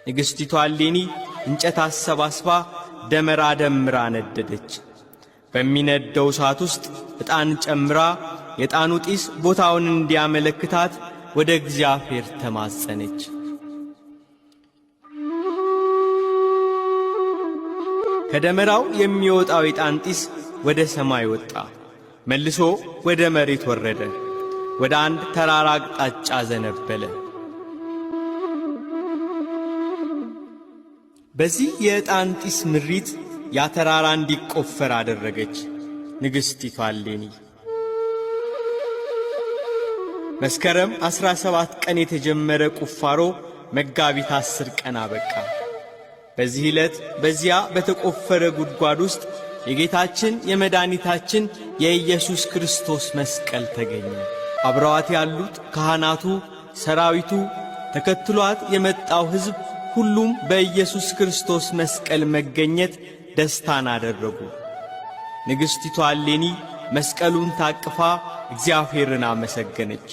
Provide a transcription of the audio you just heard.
ንግሥቲቷ እሌኒ እንጨት አሰባስባ ደመራ ደምራ ነደደች። በሚነደው እሳት ውስጥ ዕጣን ጨምራ የዕጣኑ ጢስ ቦታውን እንዲያመለክታት ወደ እግዚአብሔር ተማጸነች። ከደመራው የሚወጣው የዕጣን ጢስ ወደ ሰማይ ወጣ፣ መልሶ ወደ መሬት ወረደ፣ ወደ አንድ ተራራ አቅጣጫ ዘነበለ። በዚህ የዕጣን ጢስ ምሪት ያ ተራራ እንዲቆፈር አደረገች ንግሥቲቷ እሌኒ። መስከረም 17 ቀን የተጀመረ ቁፋሮ መጋቢት 10 ቀን አበቃ። በዚህ ዕለት በዚያ በተቆፈረ ጉድጓድ ውስጥ የጌታችን የመድኃኒታችን የኢየሱስ ክርስቶስ መስቀል ተገኘ። አብረዋት ያሉት ካህናቱ፣ ሰራዊቱ፣ ተከትሏት የመጣው ሕዝብ ሁሉም በኢየሱስ ክርስቶስ መስቀል መገኘት ደስታን አደረጉ። ንግሥቲቷ እሌኒ መስቀሉን ታቅፋ እግዚአብሔርን አመሰገነች።